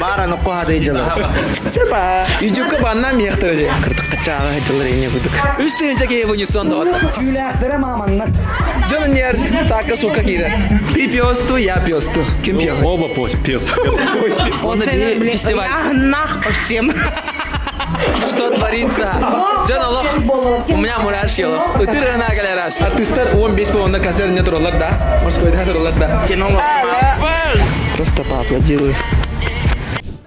Баар аны куһадай дьылы. Сепа. Ютубка баннан миэхтэрэ дии. Кырдыкка чааҕа дьыллар ине кудук. Үс тыһыынча киһи в унисон доҕотта. Түүлээхтэрэ мааманнар. Дьон нер саакка сука киирэр. Ты пёсту, я пёсту. Ким пёс? Оба пёс. Он фестиваль. Нах всем. Что творится? Дьон олох, у меня мурашки олох. Ытыр гына кэлэр Артистар 15 болонда концерт не тураллар да. Морскойда тураллар да. Просто поаплодирую.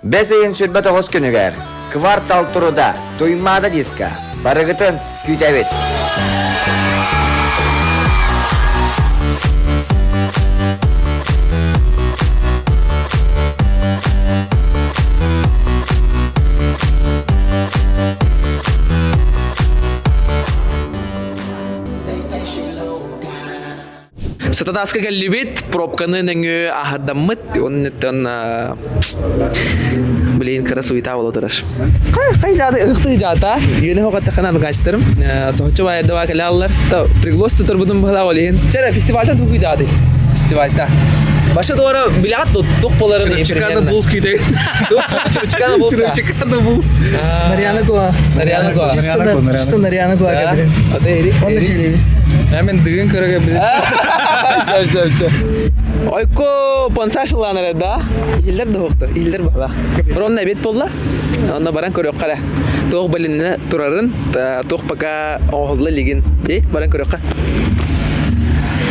Бэс ыйын 29 күнүгэр квартал труда Туймаада диска барыгытын күүтэбит. Сататааска кэллибит, пробканы нөҥүө аһардаммыт, оннуттан блин, кыра суета буола турар. Хай жаады ыхты жаата. Үөнэ хоқаттахана ангаачтарым. Соһуччу байырдава кэлэ аллар. Приглас тутарбытым быһалаа олиһин. Чара фестивальта тугуй даады. Фестивальта. Баша туора билэҕит туох боларын Чурчикана Булс күйтэй. Чурчикана Булс. Чурчикана Булс. Нарьяна Куа. Нарьяна Куа. Чисто Нарьяна Куа кэбилин. Онно челеби. Мен дыгын көрөгө билин. Все, все, все. Ойко понсаш ыланар да? Иһиллэр да хуохта, иһиллэр бала. Ронна эбит болла. Онно баран көрүөххэ эрэ. Туох билиннэ турарын, туох пока оҥоһулла илигин. И баран көрүөххэ.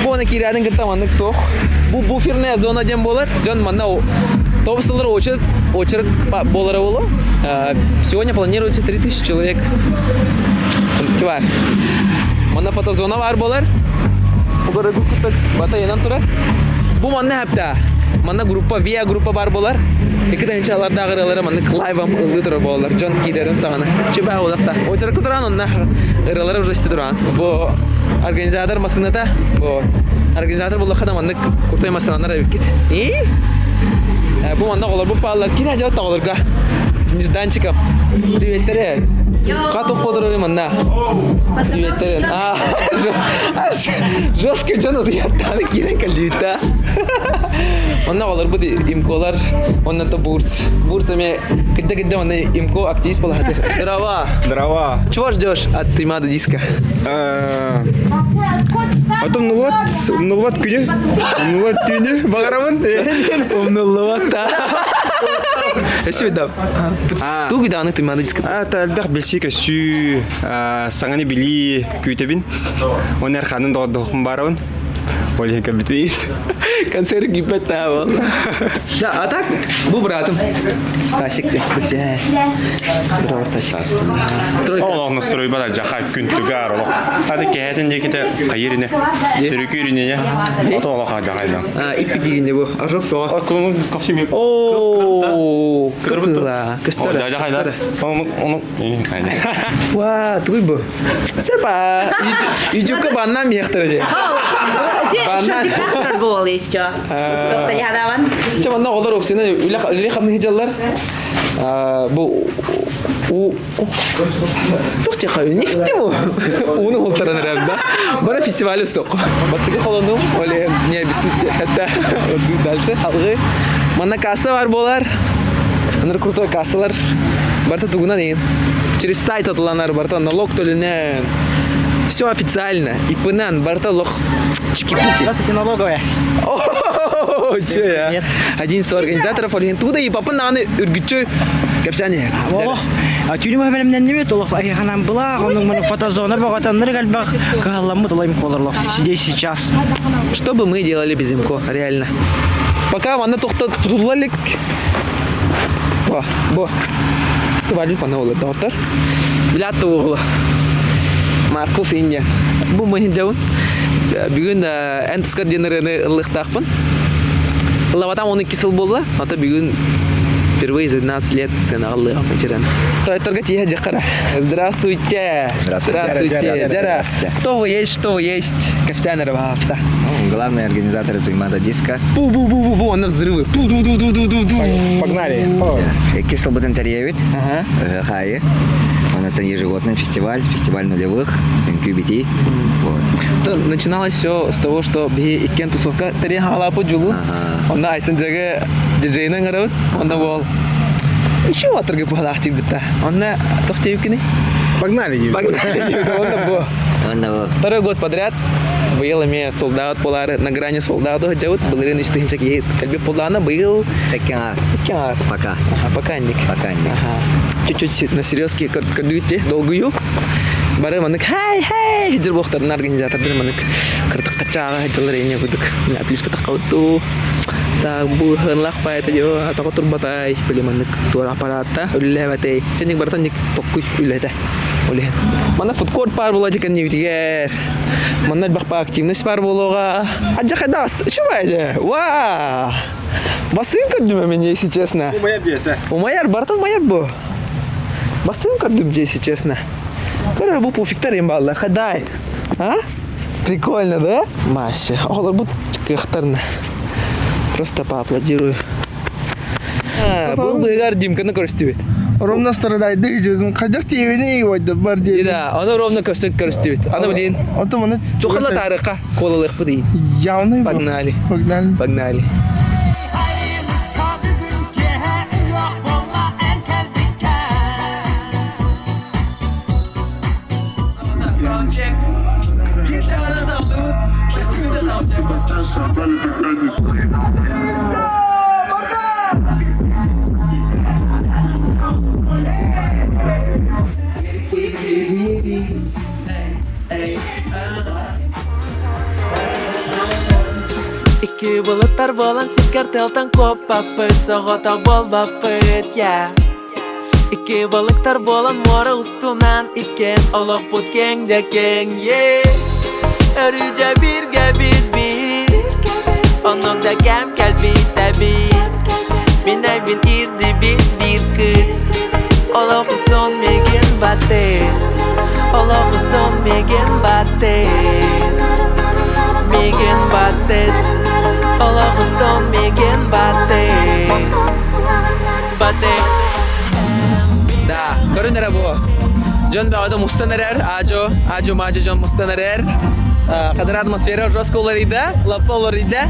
Бу оны киирээдин кытта маннык туох. Бу буферная зона диэн буолар. Дьон манна топ очередь, очередь буолара буолуо. Сегодня планируется 3000 человек. Бар. Манна фотозона бар буолар. Батайынан турар. Бу манна хапта. Манна группа, ВИА группа бар буолар. Икки тыһыынчалардаах ырыалары маннык лайвам ыллыы турар буолалар. Дьон киирэрин саҕана. Чүбэ буолахта. Очерка туран онно ырыалары уже исти туран. Бу организатор массыыната. Бу организатор буоллахха да маннык крутой массыыналар эбиккит. И бу манна олорбут бааллар. Кире ажабат оҕолорго. Нежданчиков. Приветтере. Каток подурары манна. Приветтере. А, жестко дьон утуйаттааны киирэн кэллибит Онно олорбут имколар, онно то Бурц. Бурц эме кыдда-кыдда онно имко активист буолаһатыр. Дрова. Дрова. Чего ждешь от Туймада диска? Потом умнулуат, умнулуат күнү. Умнулуат түүнү баҕарабын. Умнулуат да. Өссө да. Тугу дааны Туймада диска? А, элбэх билси көссүү, саҥаны билии күүтэбин. Он эрханын доҕордоһукпун баарабын. Ол иһин кэлбит Концерт кииппэт таабыл. Да, а так, бу братым. Стасик те. Здорово, Стасик. Олох настройбата жаха күн түгар олох. Аты кэһэтин диэките хайыр ине. Сүрүкүр ине. Ото олох жахайдан. А, иппитигинде бу. Ожог бөҕө. Кулуну копсим. О, кыргыла. Көстөр. Жахайдар. Оны оны Ва, тугуй бу. Сепа. Ютубка баннан миэхтэрэ дии. Баннан. Буол еще. Чэ манна оҕолор опсина үлэ хамныһы дьаллар. Бу у туох диэххэ нефти бу ууну ултаран эрэр да бара фестиваль устук бастакы холонум оле не обессудьте это дальше алгы манна касса бар буолар анар крутой кассалар барта тугунан иин через сайт атыланар барта налог төлөнөн все официально ИПН барта лох чики-пуки Здравствуйте, налоговая. Че я? Один из организаторов Олегин туда и папа наны үргүччү кэпсээн Олох түүнү бэлэмнэннибит олох айханан былаах оннук маны фотозона бөҕөтөннөр элбэх кыһалламмыт олайым колорлох здесь сейчас. Что бы мы делали без Имко, реально? Пока ванна тохта тутулла Бо, бо. Фестиваль пана олар доктор. Билят уғла. Маркус Индия. Бу мыһын жабын. Бүгүн эн тускар диэн ырыаны ыллыктаахпын. Ыллабатам 12 сыл буолла. Ата бүгүн впервые за 12 лет сценаҕа ыллыам итирэн. Тойторга тиийэ дьахара. Здравствуйте. Здравствуйте. Здравствуйте. Жара. Кто вы есть, что вы есть? Кэпсээн эрэ баҕаста. Ну, главный организатор Туймада диска. Бу-бу-бу-бу-бу, онно взрывы. Бу-ду-ду-ду-ду-ду. Погнали. Икки сылбытын тэрийэбит. Хаайы. Он это ежегодный фестиваль, фестиваль нулевых, МКБТ. Вот. Начиналось все с того, что биһи иккен тусовка тэрийэн хаалааппыт дьулу. Онно Айсен Джага диджейнен ырабыт. Онно буол. Еще атыргы быһалаах чигбитта. Онно тох чэйбиккини? Погнали. Погнали. Онно бу. Онно бу. Второй год подряд быйыл эмиэ sold out буолаары на грани sold out сылдьабыт. Былырыын үс тыһыынча киһи кэлбит буоллаҕына, быйыл Тэккэҥ Икки Пока. Ага, пока инник. Пока инник. Ага. Чуть-чуть на серьезки көрдүгүт долгую. Бары манык хай хай дьир буохтарын организатордар манык кыртыккачааҕа дьыллар эне кудук. Плюска таххабыттуу. Так бу хынлах паайта дио тоҕо турбатай били манык туора аппаратта үллээбэтэй. Чэник барытан ник токкуй үлэтэ. Олehen. Манна фудкорт паар була дикэн небитигэр. Манна элбэх активность паар буолуоҕа. Аджа хайдас, үчүгэй Вау! Басын көрдүм мен, если честно. Умайар диэсэ. Умайар, барытын умайар бу. Басын көрдүм, если честно. Көрөр бу пуфиктар им баллар. Хадай. А? Прикольно, да? Маша. Оҕолор бу кыахтарына. Просто поаплодирую. Бұл быгар Димканы көрүстүбүт. Ровно страдайды жүзүм қайдақ тиебini ойды бар деп. Да, оны ровно көрсөк көрүстүбүт. Аны блин. Ото маны Чухала тарыха колалык дейін. Явный. Погнали. Погнали. Погнали. Икки былыттар буолан сиккэр тыалтан куоппаппыт Соҕотох буолбаппыт, yeah Икки балыктар буолан муора устунан Иккиэн олохпут киэҥ да киэҥ, yeah Өрүү дьэ бииргэ бит Оннук да кэм кэлбит эбит Мин өйбүн иирдибит биир кыыс Олох устун миигин баттыс Олох устун миигин баттыс Миигин баттыс Олох устун миигин баттыс Баттыс Да, көрүн эрэ бу. Дьон бөҕөтө мустан эрэр, аажо, аажо маажо дьон мустан эрэр. Хадыр атмосфера жестко уларыйда, лаппа уларыйда.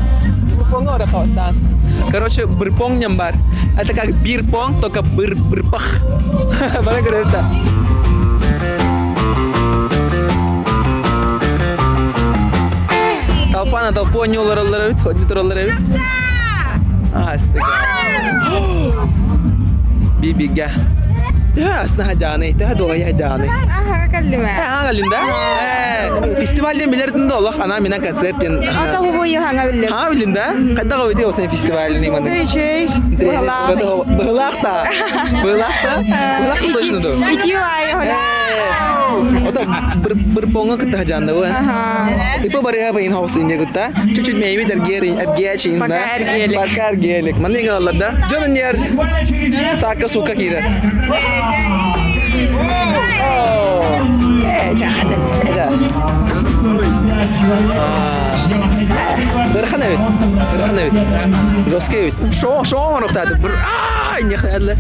Бырпоҥҥа ора хаваттаан. Короче, бырпоҥ нем бар. Это как бирпонг, только быр бырпах. Бара көрөстө. Толпа на толпу они олороллор эбит, ходит тураллар эбит. Астыга. Бибигэ. Төһө астына дьааны, төһө дуоһуйа дьааны. Аха кэллим Аа, кэллин да? Фестиваль диэн билэрдин да олох анаа минэн концерт диэн. Ата бу хаҥа биллим. Аа, билин да? Хайдах өйдө осен фестивальный маны? Үчүгэй. Быһылаах та. Быһылаах та? Быһылаах та точно ду. Ики ай Ота бір бір поңа кытта жанды ғой. Типа барыга байын хаусы инде кытта. Чуть-чуть мейби эргиэр эргиэчин да. Пока эргиэлик. Пока эргиэлик. Манны галалар да. Дьон нер. Сака сука киирэр. Э, чаханы. Это. Ыарахан эбит. Ыарахан эбит. Жестко эбит. Шоу, шоу оҥоруохтааты. Бір ай, не хәдле.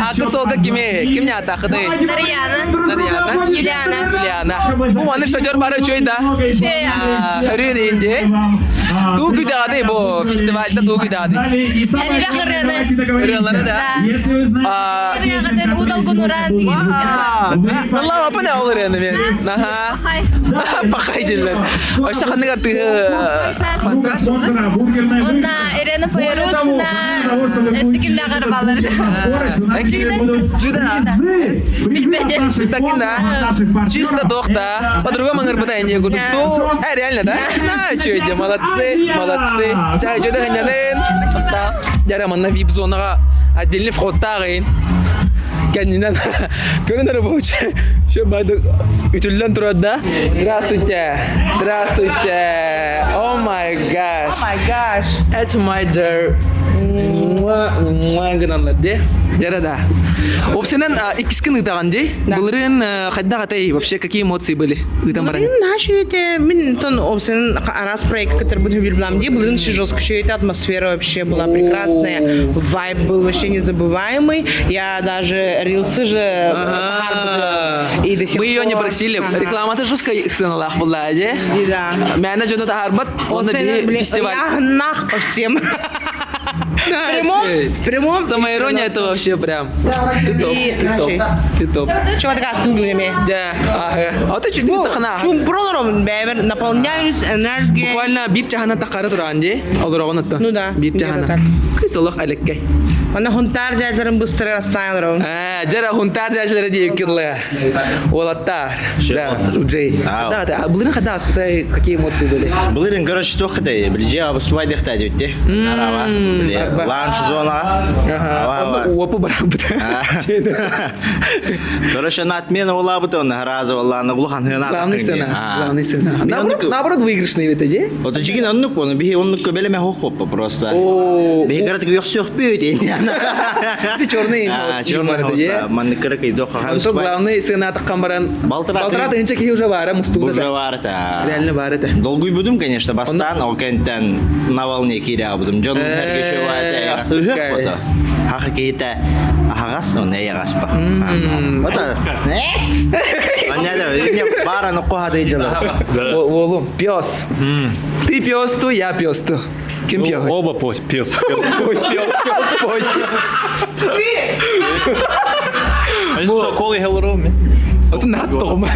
Акы солга кими? Кимне атақыды? Нарьяна. Нарьяна. Юлиана. Юлиана. Бу маны шатер бары чөй да. Хөрүн инде. Туу күдәгәдей бу фестивальда туу күдәгәдей. Элбэх ырыаны. Ырыалары да. Ырыаҕытын удалгунуран Алла апа не ол ырыаны мен. Аха. Пахай дииллэр. Өссө ханнык артыһы Онна Ирена Файрушина, өссө кимнээҕэр баллар. Жида. Такин да. Чисто дохта. По-другому ыңырбыта инде курдук. Ту, реально, да? На, чё иди, молодцы, молодцы. Чай, чё дыханянын. Тоқта. Дәрі манна вип-зонаға отдельный входтағын. Кәнінен көрінер бұл Что байды үтілден тұрады да? Здравствуйте. Здравствуйте. Oh my gosh. Oh my gosh. Это my dear. Гыналлар де. Дәрі да. Опсенен иккискин ытаган дей. Былырын хайдах атай вообще какие эмоции были? Ытан баран. Наша это мин тон опсен раз проект который был билам ди был жестко еще эта атмосфера вообще была прекрасная, вайб был вообще незабываемый. Я даже рилсы же и до сих Мы ее не пор. просили. Ага. Реклама-то жесткая сыналах была, де? И да. Мээнэ дьону таһаарбат, онно Опсенен, биһи блин, фестиваль. Я нах по всем. В прямом, в прямом. Самоирония это вообще прям. Ты топ, ты топ, ты топ. Чего ты кастым дүүнеме? Да, ага. А ты чуть не тахана. Чумпуролором бэбер наполняюсь энергией. Буквально биир чаһына тахары туран дии. Олороҕун оттон. Ну да, Биир где-то чаһына. так. Кыс олох элеккэй. Ана хунтаар дьаажарын быстыры астаан Э, дьэ хунтаар дьаажылары диэккиллэ. Уолаттар. Да, Джей. Да, да. Былырын хада аспытай какие эмоции были? Былырын, короче, туох хытай, билже абысубай дехта дебитте. Нарава, биле, ланч зона. Ага. Уопу барабыт. Короче, на отмену улабыт он раза валлана улахан хына. Главный сына, главный сына. Наоборот, наоборот выигрышный ведь иди. Вот жигин оннук оны бихи оннук белеме хохпоппа просто. Бихи карат йохсөх бүйт. Ты черный Черный хаус. Манны кырык идо Он то главный сына таққан баран. Балтыра Балтыра тыгынча кихи уже бара, мустугда. Уже бар та. Реально бар это. Долгуй будем, конечно, бастан, ол кенттен на волне кире будем. Жон херге шөва та. Ыхык бота. Хахы кейте ахагас, он эйе гаспа. Бота. Аняда, не бара но кохады жылы. Олум, пес. Ты пес ту, я пес ту. Ким пес? Оба пес, пес, пес. Пес, пес, пес. Коли гелороми. Ото надто тоҕума.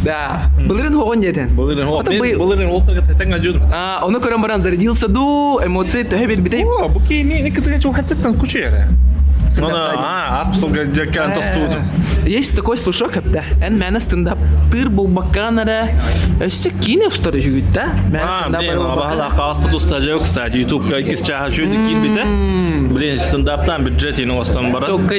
Да. Былырын хоҕон диэтен. Былырын хоҕон. Былырын олтарга тэтэн ажудум. А, ону көрөн баран зарядился ду, эмоции төһө билбитей. О, бу кими некоторые чего хотят там кучу яра. Ну, а, аспсылга жаккан тостуудум. Есть такой слушок, да. Эн мэна стендап тыр болбакканара өссө киine устар үгүт да. Мэна стендап болбаккан. Аспыт уста жок, кстати, YouTube иккис чаха чөйдү кин бите. Блин, стендаптан бюджет ин остан барат. Только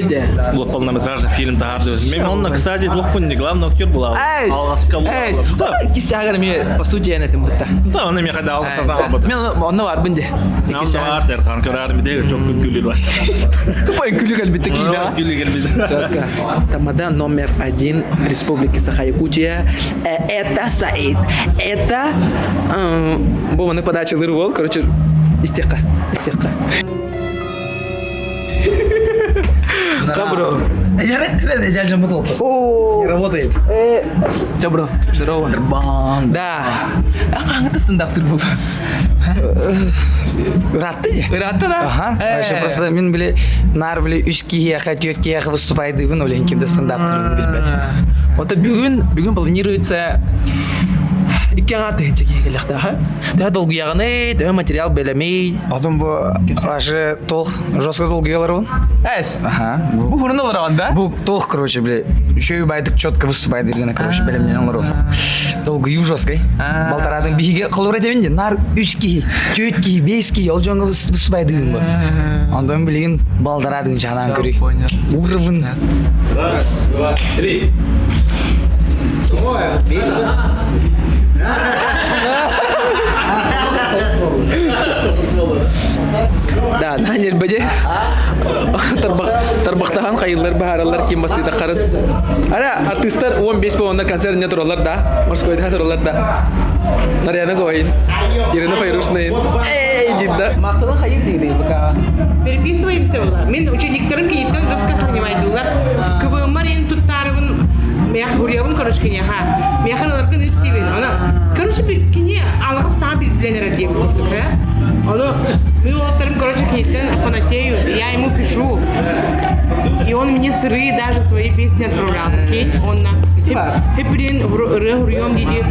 Бул полнометражный фильм тахарды. Мен онна, кстати, лохпун не главный актер була. Эйс. Эйс. Да. Иккис чаагар мен по сути эн этим бутта. Да, оны мен кайда алгасардан албат. Мен онна барбын де. Иккис чаагар терхан көрөр ми жок күлүр баш. Тупой күлү келбитте кийна. Күлү келбитте. Тамада номер один Республики Саха-Якутия. Это Саид. Это... Бу маны подача бол, короче, истеққа. Истеққа. Добро. Не работает. Добро. Здорово. Да. А қаңыты стендаптыр болды. Ыратты де. Ыратты да? Ага. Вообще просто мен биле нар биле үс киһиэхэ, түөрт киһиэхэ выступайдыыбын, ол кимде стендаптырбын билбэт. Вот бүгүн, бүгүн планируется икки аҥаар тыһыынча киһи кэлиэхтээх. Төһө долгуйаҕыный, төһө материал бэлэмий. Потом бу аше толх жестко долгуйаларбын. Эс. Ага. Бу хурун олорон да? Бу толх, короче, бile үшеуі байдык четко выступает дегене, короче, белемнен олору. Долгую жесткой. Балтарадың биһиге кылыр этебин де, нар үс киһи, төрт киһи, бес киһи, ол жоңго выступайдыгын бу. Ондан билигин балтарадың жадан көрүй. Уровын. Раз, два, три. Да, нанер баде. Тарбахтахан хайыллар бахаралар ким басыйда қарын. Ара, артисттар 15 болғанда концертіне тұралар да. Морскойда тұралар да. Нарьяна Гоин, Ирина Файрушнайын. Эй, дейді да. Мақтылы хайыр дейді пока. Переписываемся была. Мен учениктарым кейттен жестко харнимайдылар. КВМ рен туттарыбын мях хурьябын, короче, кинеха. Мяхан аларкын ыттибин. Она, короче, кине алға саа билденер деп көрдүк, э? Аны мен оларым, короче, кейттен фанатею. Я ему пишу. И он мне сырые даже свои песни отправлял. Прикинь, он на Хеприн хурьем диди.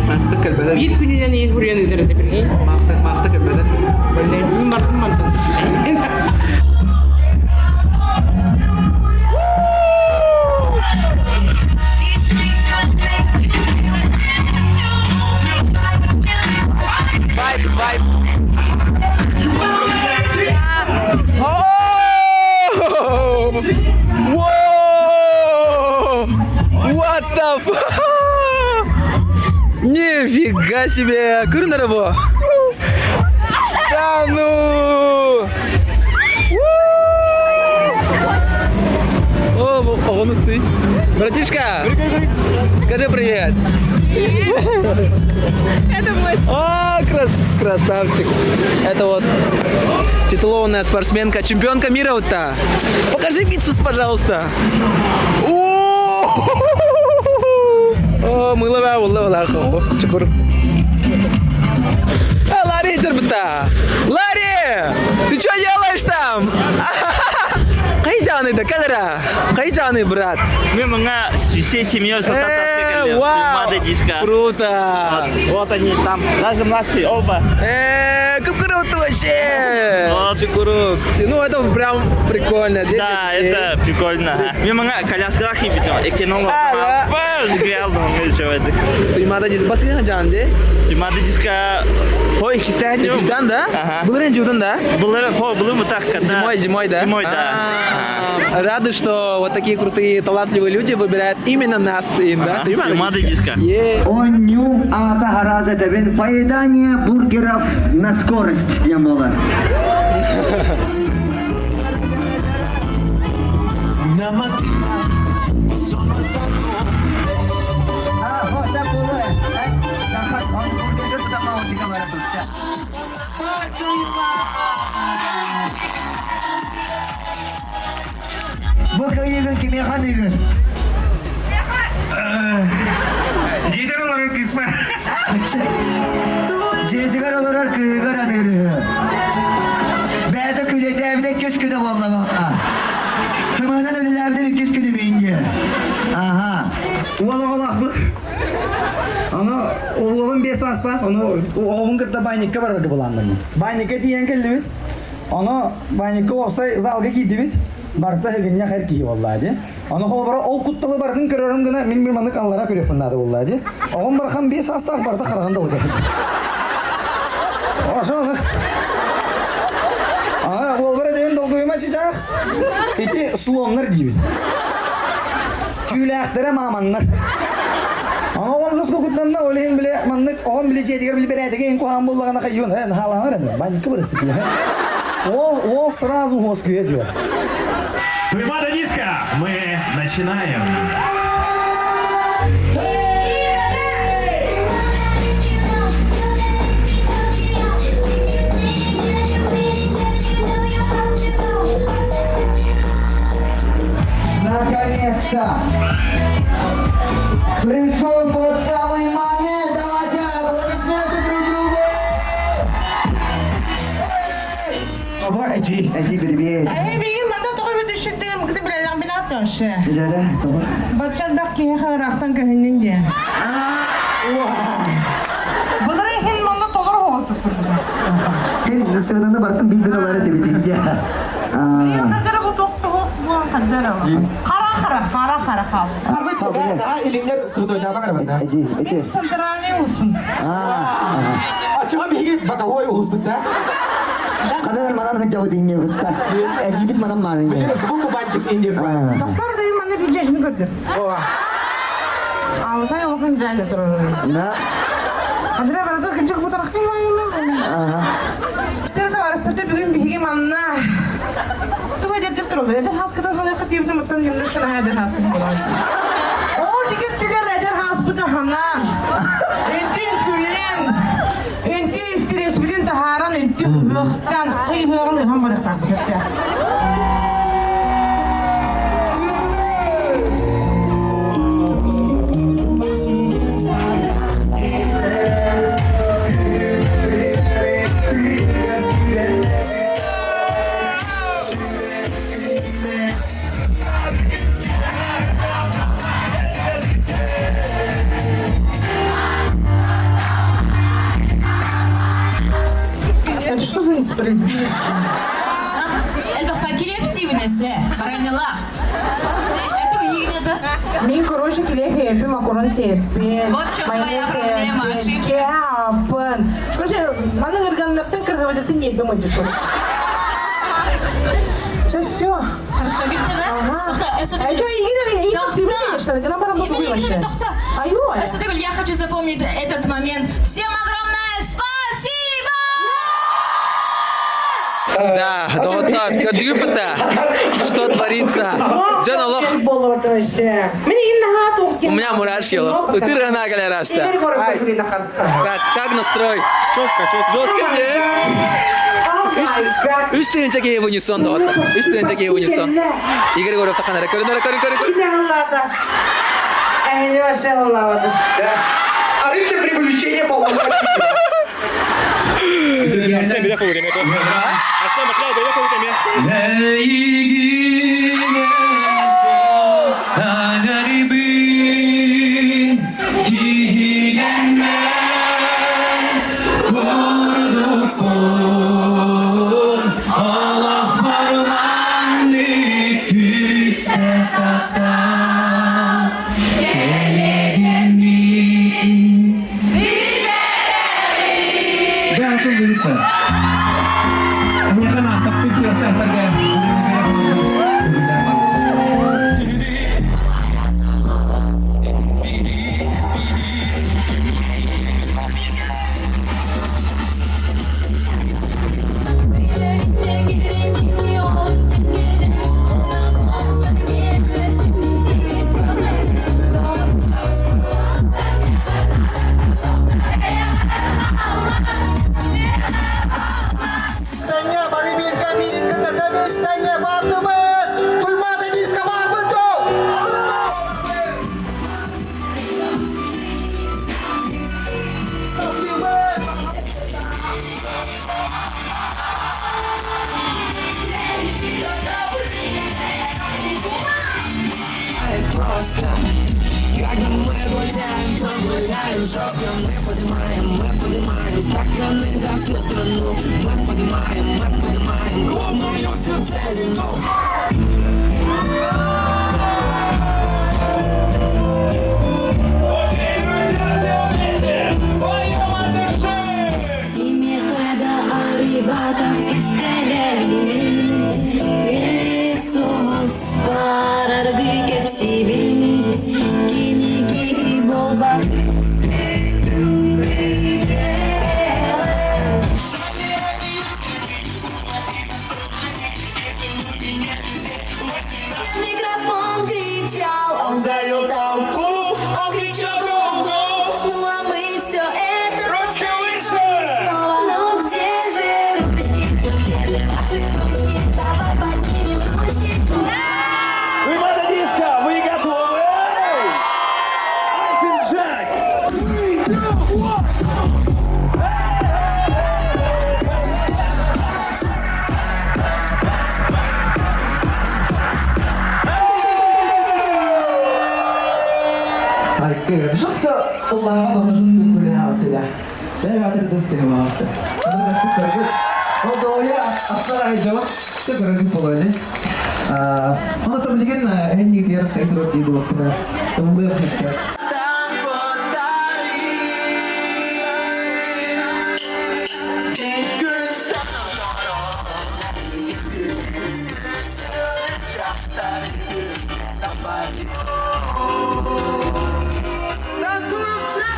Бир күнүнөн ийин хурьен ыдырды, прикинь. Мақта, мақта кірмеді. Блин, мен бардым мантан. Вайб, вайб. Воу! What the fuck? Нифига себе! Көріңдер бұ! Да ну! О, оғын стоит. Братишка, скажи привет. Это мой О, крас красавчик. Это вот титулованная спортсменка, чемпионка мира вот та. Покажи бицепс, пожалуйста. О, О, мыло ба, улла, улла, чукур. Ларри, Көрдүүбүт Ларри! Ты что делаешь там? Кайжаны да кэлэрэ? Кайжаны, брат? Мы мына всей семьей Э, вау! Круто! Вот они там, даже младшие, оба. Э, как круто вообще! Чукурук. Ну, это прям прикольно. Да, это прикольно. Мы мына коляскалах ибитим, эконома. Туймаада диск баскыга жан де? Туймаада диска Ой, Хистан. Хистан, да? Ага. Былырын жудun да? Былырын, хо, былырын вот так. Зимой, зимой, да? Зимой, да. Рады, что вот такие крутые, талантливые люди выбирают именно нас, и, да? Туймаада диска. Онньуу аата араас этэбин поедание бургеров на скорость диэн буолар. Бу кыйыгын кимиэхэ аныыгын? Дьиэтигэр олорор кыыспар. Дьиэтигэр олорор кыыһыгар аныырыһы. Бэйэтэ күлэтээбитэ иккис күнэ буолла Кымыһынан үлэлээбитин иккис күнү миинньэ. Аха. Уол оҕолоохпут. Ону уолум 5 саастаах, ону оҕобун кытта баанньыкка барарга былааннанным. Баанньыкка тиийэн кэллибит. Ону баанньыкка уопсай залга киирдибит. Барыта сыгынньах эр киһи буолла дии. Ону холобура ол кутталы барытын көрөрүм гына мин bir маннык аллара көрүөхпүн наада буолла дии. Оҕом бархан 5 саастаах барыта хараҕын далыга. Ошону. Ага, уолбар эдэбин долгуйума чычаах. Ити слоннар диибин. Түүлээхтэрэ мааманнар. Аны оҕом жоско куттанна, ол иһин биле маннык оҕом биле дьиэтигэр били бэрээдэгэ иһин куһаҕан буоллаҕына хайыан, э, наһаалаамар аны, банька барыспыт Уол, уол сразу уоскуйа түһэр. Туймаада диско! Мы начинаем! Наконец-то! Пришел тот самый момент! Давайте аплодисменты друг другу! Эти, эти, привет! Эй, бигин манда тоҕо бүтүшүттүм, кыты билэлэх билат тоше. Дьэ, тоҕо? Баччардах киһи хараахтан көһүннүн диэн. Былыр иһин манна толор хоҕостук турдуга. Эн сыананы бартын билбин алары тебитин дьэ. Хадара бу тохтоһох буон хадара. Хара хара хара хара хал. Илиңнер крутой Эти, эти. Центральный улуспун. Ачыга биһиги боковой улуспут да? Хадан манан хыджабыт инне кытта. Эсибит манан маарын. Бу бантик инде. Доктор да манна бюджетini көрдү. Алтай олохун жайлы турар. Да. Хадара барата кынчык бу тарахты майна. Тер товарыстарды бүгүн биһиги манна. Туга деп деп туралар. Эдер хаската хана кытыйбын маттан немножко на эдер хаската болан. Ол деген түлер эдер хаспыты ханан. Үнтүн күллен. Үнтү стресс тахаран үнтү ыхтан ыйыгын ыхан барыктак битепте. Это что за несправедливость? Элбэх килиэп сиибинэсэ, баранньалаах. Это уһигинета. Мин, короче, килиэп сиэппин, макарон сиэппин, Вот в чем твоя майонез проблема, сиэппин, ошибка. кеапын. Короче, маны ырганнартан кыргыбыдыртын ниэппин мыджыкпын. Все, все. Хорошо, видно, да? Ага. Тохта, это Это Игорь, Игорь, ты видишь, гына барам Именно, именно, тохта. Айо. Это я хочу запомнить этот момент. Всем огромное спасибо! Да, да вот так, көрдүгүт Что творится? Дьон олох. У меня мурашки олох. Ытыр гына кэлэр ашта. Как, как настрой? Четко, четко. Жестко, не? Үс тыһыынча киһи в унисон доҕоттор. 3 тыһыынча киһи в унисон. Игорь Егоров таханара. Көрүнөрө, көрүн, көрүн, көрүн. Арыча привлечение полного. Арсен биле кылы деме. Арсен материал биле кылы деме. Микрофон кричал, он завел толпу, он кричал громко, ну а мы все это Ручки выше! снова. Ну где же ручки, где же ваши ручки? Давай поднимем ручки. Туймаада диско, вы готовы? Арсен Джек! Three, two, one, go! Жестко ыллаҕа жестко күлэһэ Танцуют все!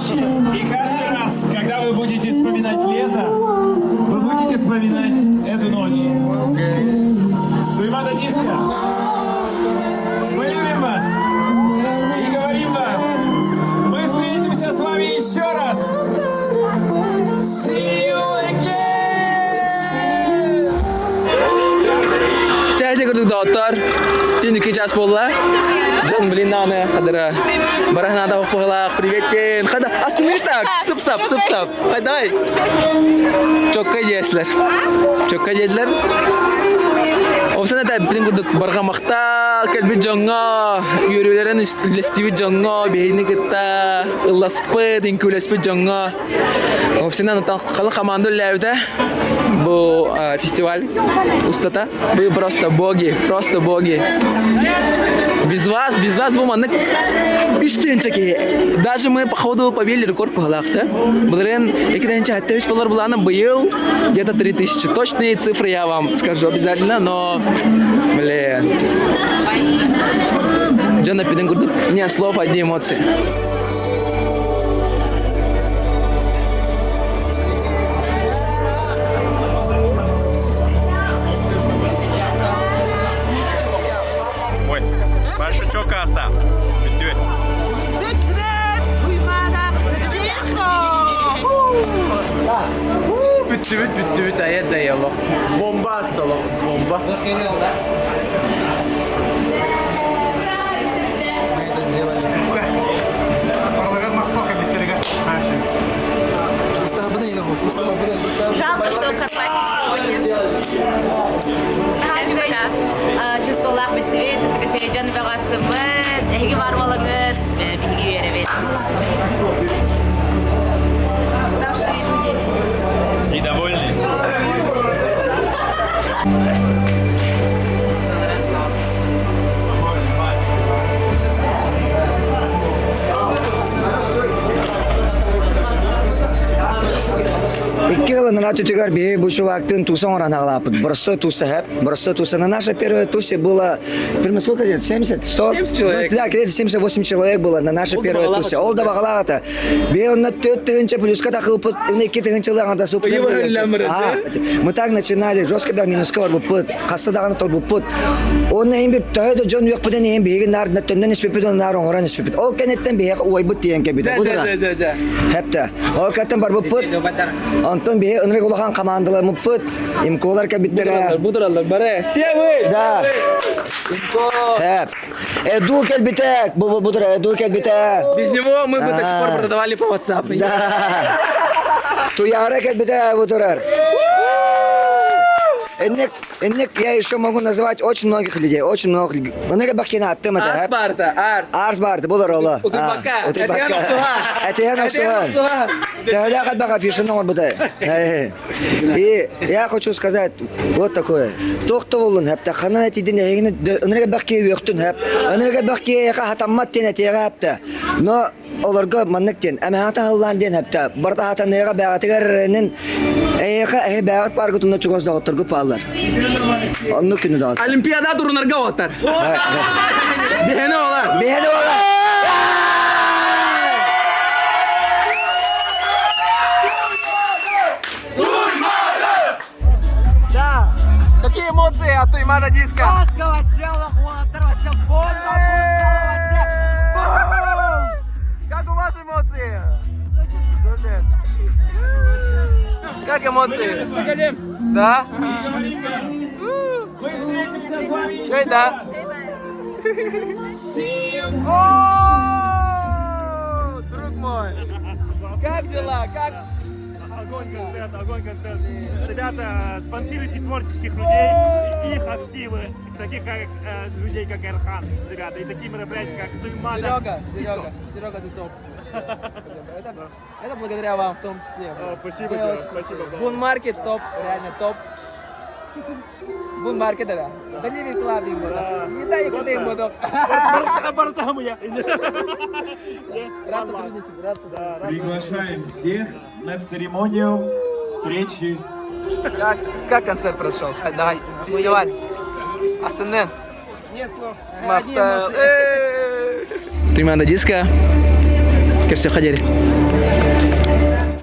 И каждый раз, когда вы будете вспоминать лето, вы будете вспоминать эту ночь. Туймада Диско, мы любим вас и говорим вам, мы встретимся с вами еще раз. See you again! Чэ, курдук доҕоттор, түүн 2 час буолла. Дьон, блин, аны хадара барахнаада хоппуһалаах, приветтен. Хада, останови так, сып-сап, сып-сап. Хайдай. Чокка диэслэр. Чокка диэдилэр. Опсан это билин курдук барҕа махтал кэлбит дьоҥҥо, үөрүүлэрин үллэстибит дьоҥҥо, биһигини кытта ылласпыт, үҥкүүлэспит дьоҥҥо. Опсанан халы команда үллээбитэ бу фестиваль устата. Вы просто боги, просто боги. Без вас, без вас бу маннык үс тыһыынча киһи. Даже мы походу побили рекорд быһалаахча. Былырыын 2 тысяча болар былааны быйыл где-то 3000. Точные цифры я вам скажу обязательно, но, блин. Дьон эппитин курдук, не слов, одни эмоции. Ой, Маша, чё каста? Бүттүбүт. Бүттүбүт! Туймаада диско! Бүттүбүт, бүттүбүт, айа да Бомба астало, бомба. Мы это сделали. Парлагар махтал кабиттерге. Жалко, что Карпатки сегодня. Пока. Чувстволаах бүттүбүт, качайдьан бөҕөстүммүт, эһиги бар буолаҥҥыт, биһиги үөрэбит. Уставшие люди. И довольны. Икки ылынына түтүгэр биһи бу чувактын туса оҥорон аҕалааппыт. Просто туса хэп. Просто туса. На нашей первой тусе было примерно сколько лет? 70? 100? 70 человек. Ну, да, где-то 78 человек было на нашей Ол первой да тусе. Ол да баҕалаах Би онно 4 тыһыынча плюска тахыппыт, уна 2 тыһыынчалаах Мы так начинали, жестко бär минуска барбыппыт, хасса даҕаны толбуппут. Онно эм бир төһө да дьон үөхпүтэн эм биһиги нар төннөн испиппит, нар оҥорон испиппит. Ол кэнниттэн биһиэх уойбут диэн кэбитэ. Да, да, да, да. Хэптэ. Ол кэнниттэн барбыппыт. Онтон биһи ынырык улахан командаламмыппыт. Имколар кэбиттэрэ. Бу тураллар, бары. Все вы! Да. Имко! Хэп. Эду кэлбитэ. Бу бу тура Эду кэлбитэ. Без него мы бы до сих пор продавали по WhatsApp. Да. Туяра кэлбитэ бу турар. Энник, энник я еще могу называть очень многих людей, очень много людей. Ынырык бакина аттым это. Арс барта, Арс. Арс барты, булар ола. Утуйбакка. Утуйбакка. Этиэн Этиэн охсуһан. Төһөлөөх элбэх афишаны оҥорбута. И я хочу сказать вот такое. Туох да буоллун хэптэ ханан этидин эһигини ынырык элбэх киһи үөхтүн хэп. Ынырык элбэх киһи хатаммат диэн этиэҕэ хэптэ. Но олорго маннык диэн эмэһэҕэ таһыллаан диэн хэптэ. Барыта хатаныаҕа бэҕэтигэр эйиэхэ эһи бэҕэт бааргытынна чугас доҕотторгу пааллар. Оннук күнү доҕот. Олимпиада турунарга отар. Биһэни ола. Биһэни ола. Да. Какие эмоции от Туймада Диско? Вообще бомба, вообще. Как у вас эмоции? Супер. Как эмоции? Да? Мы встретимся с вами еще Эй, да. раз. О, друг мой, как дела? Как? Огонь концерт, огонь концерт. Ребята, спонсируйте творческих людей, их активы, таких как людей, как Эрхан, ребята, и такие мероприятия, как Туймада. Серега, Серега, Серега, ты топ. Это, это благодаря вам в том числе. Спасибо Вы тебе, очень спасибо. крутые. Бун Маркет топ, реально топ. Бун Маркет, да. Delivery Club им буду. Не дай куда им буду. Баратаму я. Рад сотрудничать, рад сотрудничать. Приглашаем всех на церемонию встречи. Как концерт прошел? Давай, фестиваль. Астыннын. Нет слов. Туймаада диско. Көрсүөххэ диэри.